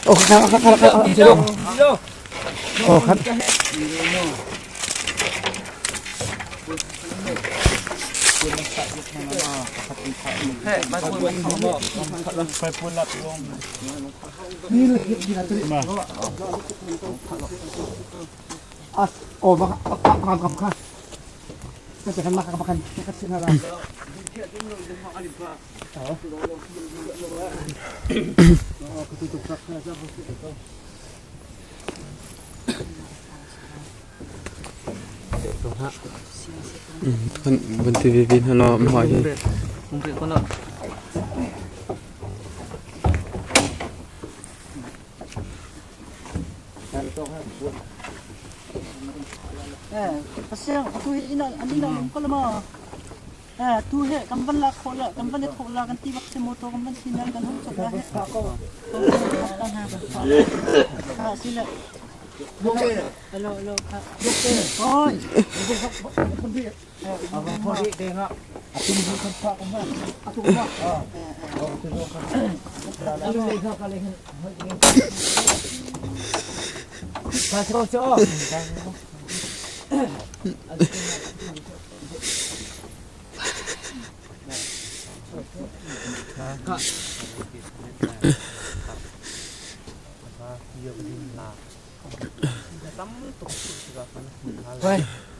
Oh, kha kha kha kha kha. Oh, kha. Oh, baka baka baka. Van ti vi hna law mah hi. Tu he kan van lak khawh la kan van i thawh la kan ti bak si motor kan van sinan kan hung chok la he ha si le alo alo kha oi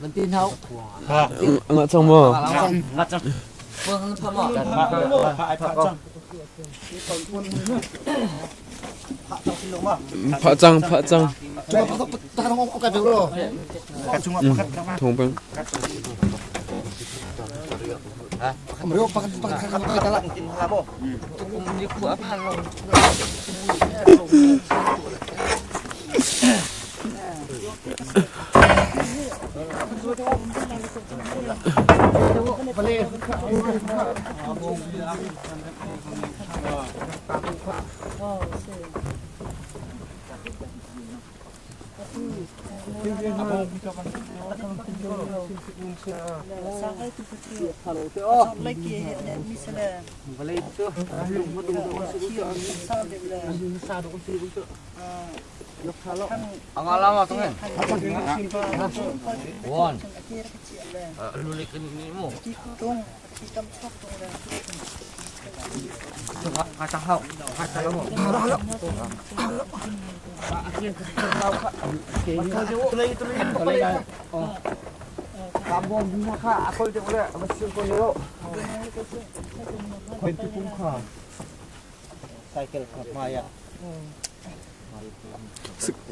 Ngah cang maw? Phah cang, phah cang. Thong peng.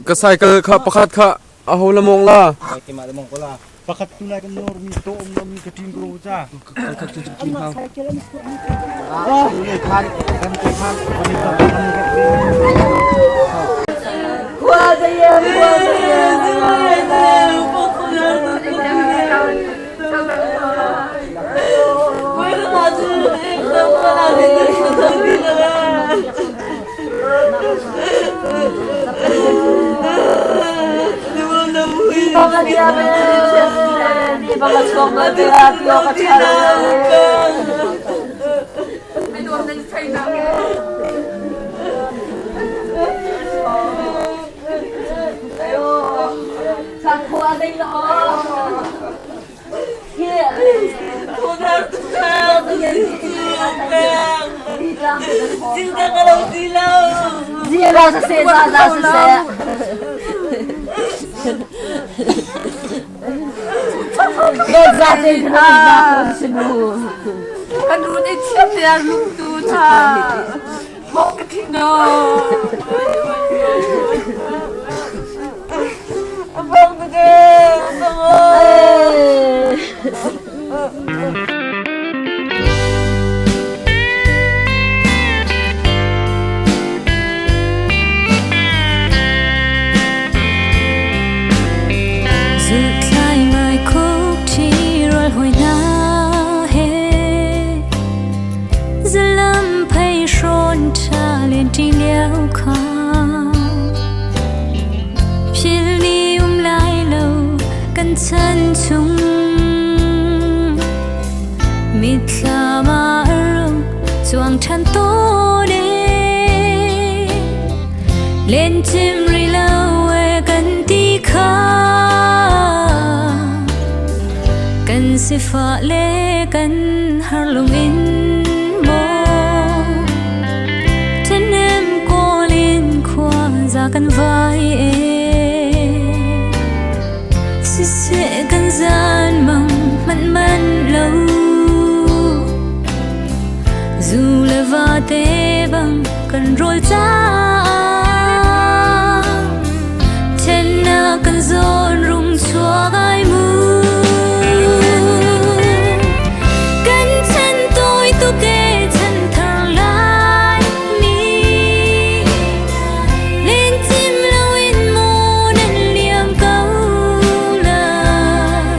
Ka cycle kha pakhat kha aho la mong la. Pakhat tu lai kan nor mi to om mi ka tin ko cha. Kan run i thiam te ah lungtu tha. Mok ka thi no. Abang tu ke, abang. Zulthlai ngai khuk ṭhi rual hawi hna he zalam phei hrawn ṭha len ṭi lio kha. Len chim rih lo e kan ti kha. Kan sifah le kan har lung in maw ṭhahnem kawl in khua za kan vai e. Siseh kan zan mang hmanh man lo. Zu le va te bang kan rawl caah ṭhennak kan zawn rung chuak ai mu. Kan chan tawi tuk e chan thar lai mi len cim loin maw nan liam ko lai.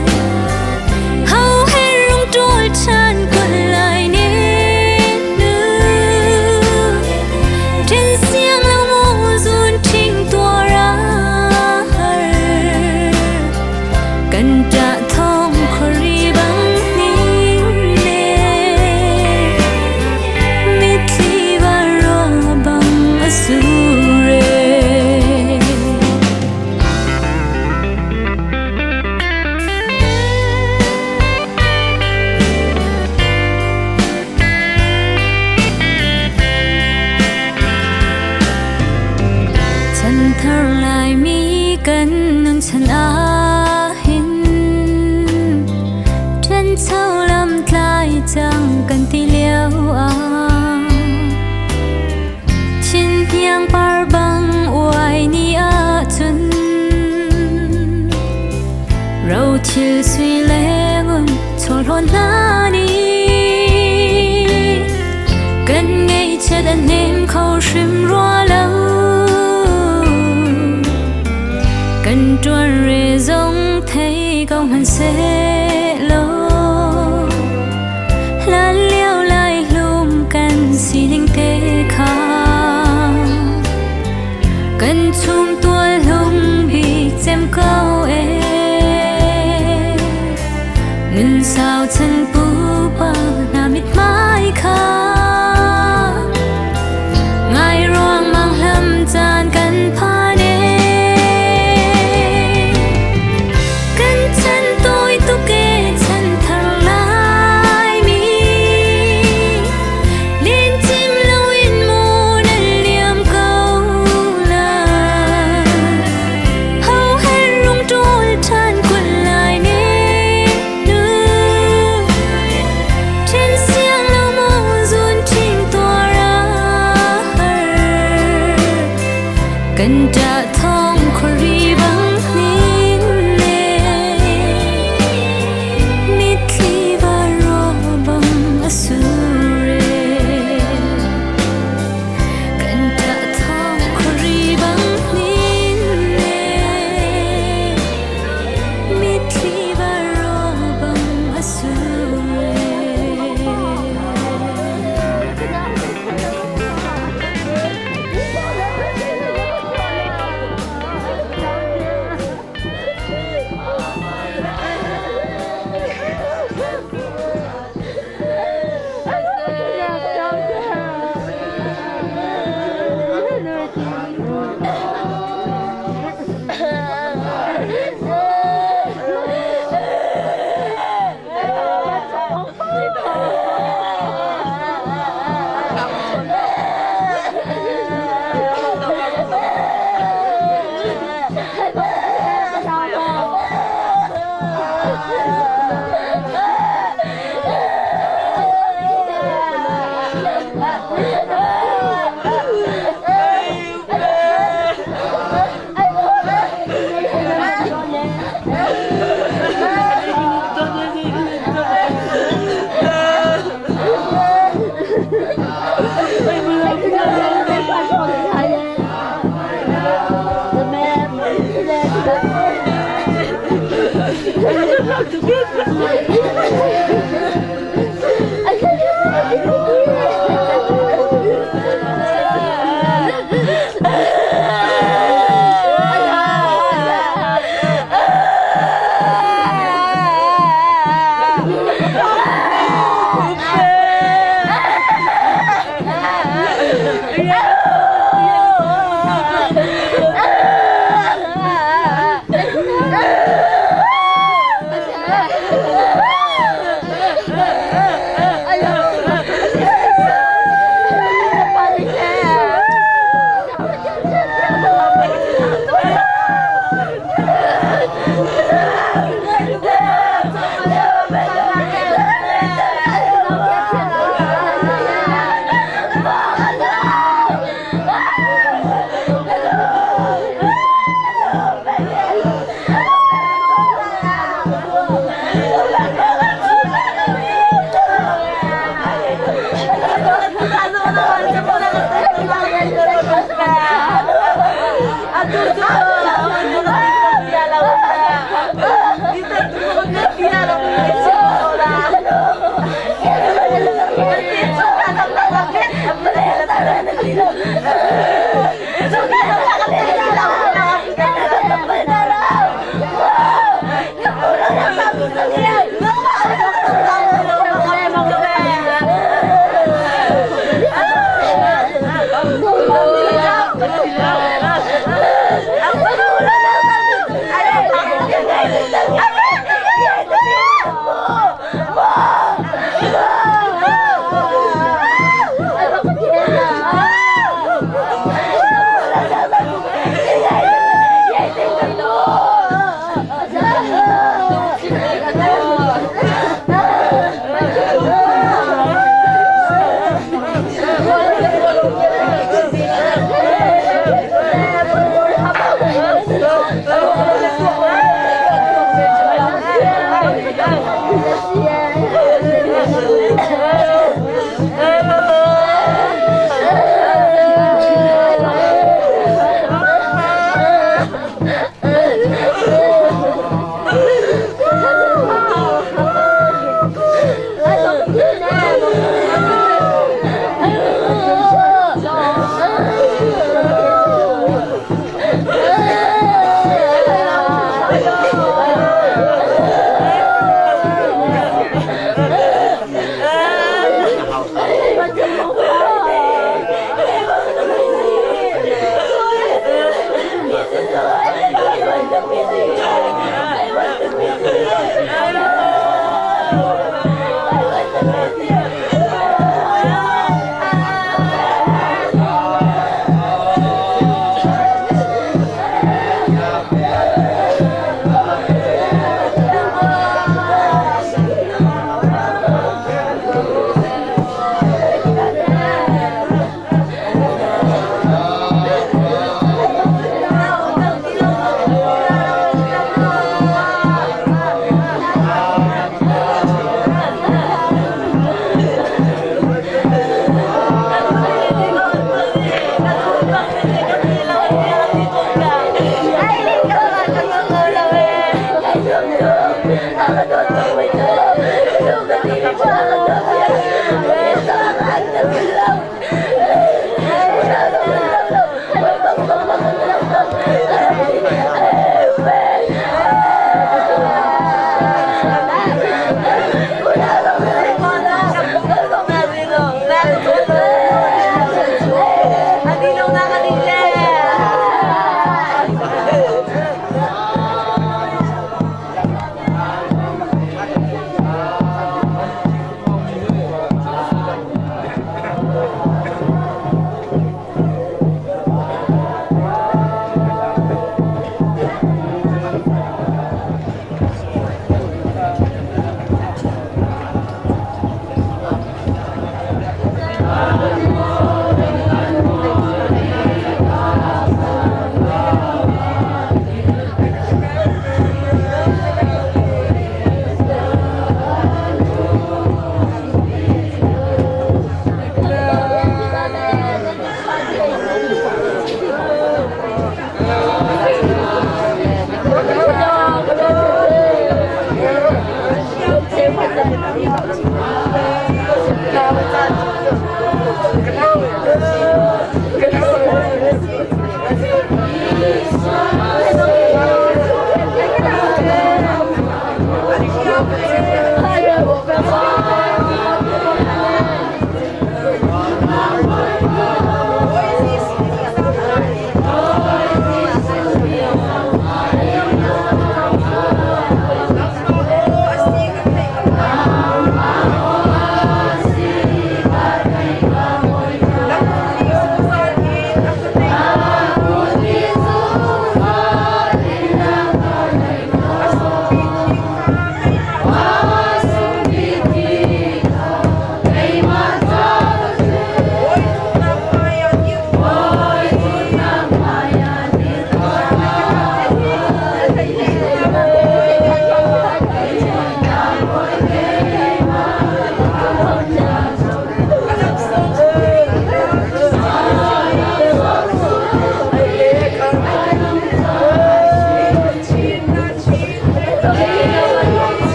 Ho he rung ṭawl ṭhan kun lai ne nu. Ṭhen siang lo maw zun ṭhing tuar a har. Kan ṭah thawng khuari bang ning le mitthli vara bang a sur e. Chanthar Laimi kan nun chan ahhin ṭhancho lam tlai cang kan ti lio ah Thinhniang par bang uai ni ahcun rothil sui le ngun chawhlawn hna nih kan ngaihchiat a hnem kho hrim rua lo. Kan ṭuan re zong thei ko hmanhsehlaw hlan lio lai hlum kan sining te kha kan chung tual hlung bik cem ko e. Nun sau chan pupa hna mithmai kha ngai ruang mang hlam caan kan phan e. Kan chan tawi tuk e chan thar Laimi len cim loin maw nan liam ko lai. Ho he rung ṭawl ṭhan kun lai ne nu. Ṭhen siang lo maw zun ṭhing tuar a har. Kan ṭah thawng khuari bang hnin le mitthli varo bang a sur e. Kan ṭah thawng khuari bang hnin le mitthli varo bang a sur e.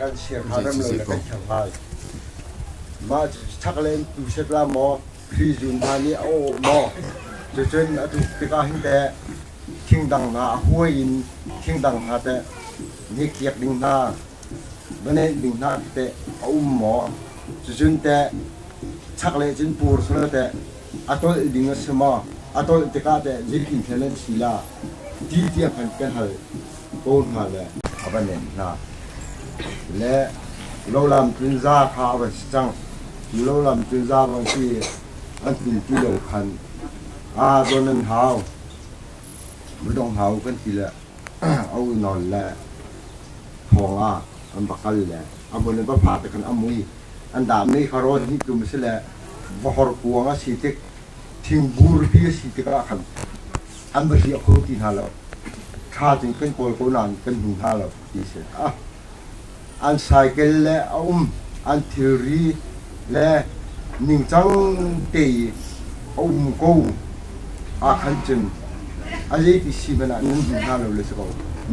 Kan chia kha rem lo le kan kherhlai. Mah chaklei in tu set la maw, hri-zun hna nih a awh maw, cucun atu tikah hin teh thingdang hna a huai in thingdang hna teh nikliak ding hna, va neih ding hna teh a um maw, cucun teh chaklei cun pur selaw teh a tolh ding a si maw, a tolh tikah teh zeitin thil an si la ti tiang khan kan hal ko hna le a va nen hna. Le lolam tlunza kha a van si cang. Cu lolam tlunza van si an tlun ti lo khan aa zawn an hau. Mudong hau kan ti le a unawl le thawng ah an va kal le a hmun an va phak te khan a mui. An dam mei kha rawn hnih tum a si le vahor kuang a si tik thingbur pi a si tikah khan an va hliah kho ti hna lo. Ṭha cun kan kawl ko nain kan hmu hna lo ti si. Ah, an cycle le a um, an thilri le ningcang te i a um ko ah khan cun a zeiti si hmanh ah nan hmu hna lo le si ko,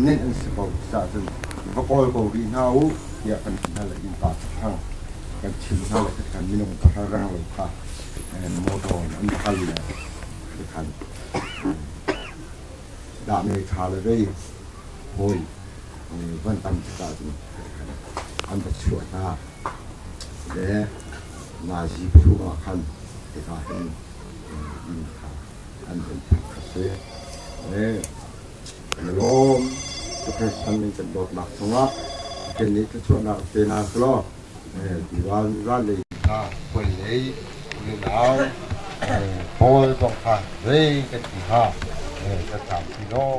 nenh an si ko caah cun va kawl ko rih hna u tiah kan ti hna le innpa thang kan chim hna le khan minung pahra reng lo kha motor in an kal le khan dah me ṭha le vei hawi van tam tikah cun an va chuah hna le nazi pathum ah khan hika hin inn kha an van phak a si. Kan i lawm. Pathian nih kan dawtnak chungah Pathian nih thluachuahnak pe hna selaw tivan ral lei hna khual lei unau pawl zong kha zei kan ti hnga kan tlam ti law.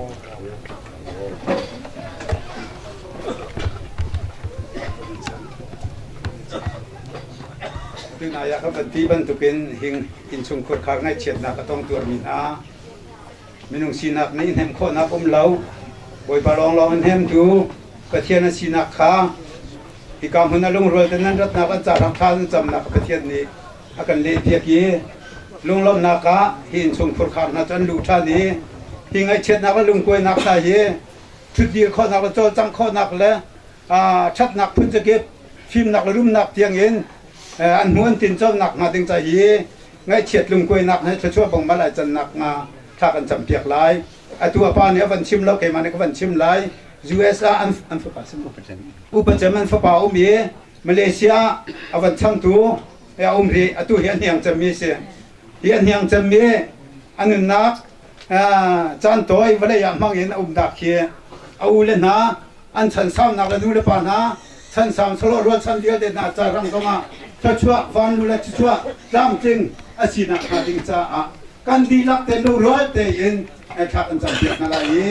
Tunai ah ka van ti bantukin hing innchungkhur khar ngaihchiatnak a tong tuarmi hna Minung sinak nih hnemh khawhnak um lo. Bawipa lawnglawng in hnemtu Pathian a sinak kha hika hmun a lungrual te nan ratnak an ca thla nan camnak Pathian nih a kan lehpiak i lunglawmhnak ah hi innchungkhur khar hna cu an luh ṭhan i hi ngaihchiatnak le lungkuainak hna hi ṭhutdir khawhnak le cawlcangh khawhnak le ṭhatnak phun zakip fimnak le rumnak tiangin an hmu an tinconak hnga ding ca hi ngaihchiat lungkuainak he thluachuah bang mal ai cannak hnga thla kan campiak lai. Atu a pa nih a van chim lo, keimah nih ka van chim lai. US ah an fapa sim upa cem an fapa um i Malaysia a van changtu a um rih. Atu hi a hniang cemmi si. Hi a hniang cemmi a nunnak caan tawi vawlei ah hmang in a umnak hi a u le hna an chan saunak le nu le pa hna chan sau sawlawh rualchan vialte hna ca rang zongah thluachuah vanlu le thluachuah tlamtling a sinak hnga ding caah kan dihlak te lungrual tein thla kan campiak hna lai i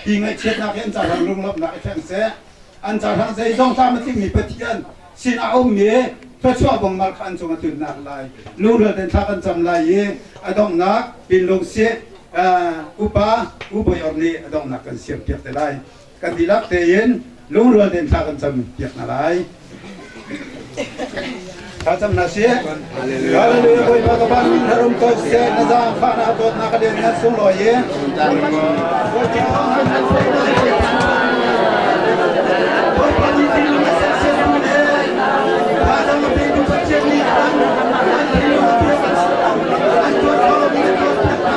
hi ngaihchiatnak hi an ca rang lunglawmhnak i thleng seh an ca rang zeizong tlam a tlingmi Pathian sin a ummi thluachuah bongmal kha an cung a tlunnak lai lungrual tein thla kan cam lai i a donghnak pinlung sih upa ubawi nih a donghnak kan siampiak te lai. Kan dihlak tein lungrual tein thla kan cam piak hna lai. Thla cam hna sih. Hallelujah Bawipa ka pa min harum ko seh na zaangfah na dawtnak a lian ngan sunglawi i Bawipa ni thinlung a sersiam le thazang a petu Pathian nih an thinlung a tuah an tuah kho lomi na tuah piak hna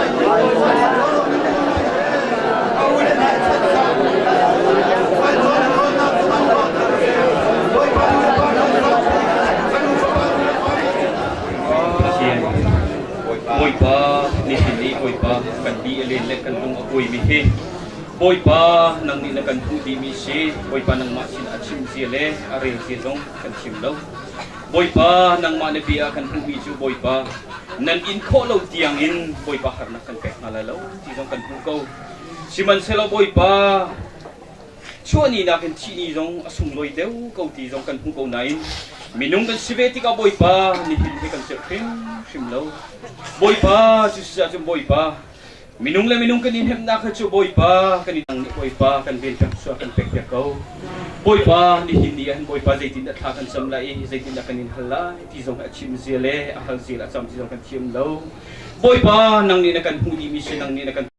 Bawipa nihin ni Bawipa kan bi a len le kan lung a kuaimi hi Bawipa nang nih na kan hmuh dihmi si Bawipa nangmah sin a chim zia le a rel zia zong kan chim lo Bawipa nangmah na bia kan hmuhmi cu Bawipa nan in khawh lo tiangin Bawipa harnak kan pek hna lai lo ti zong kan hmuh ko. Sihmanhsehlaw Bawipa chuahni nakin thihni zong a sunglawi deuh ko ti zong kan hmuh ko nain minung kan si ve tikah Bawipa nihin hi kan celh hrimhrim lo. Bawipa cucu cun Bawipa minung le minung kan i hnemhnak kha cu Bawipa kan i dang nih Bawipa kan ven pek suah kan pek piak ko. Bawipa nihin ni ah hin Bawipa zeitindah thla kan cam lai i zeitindah kan in hal lai ti zong hi a chim zia le a hal zia le a cam ti zong kan thiam lo. Bawipa nang nih na kan hmuh dihmi si nang nih na kan.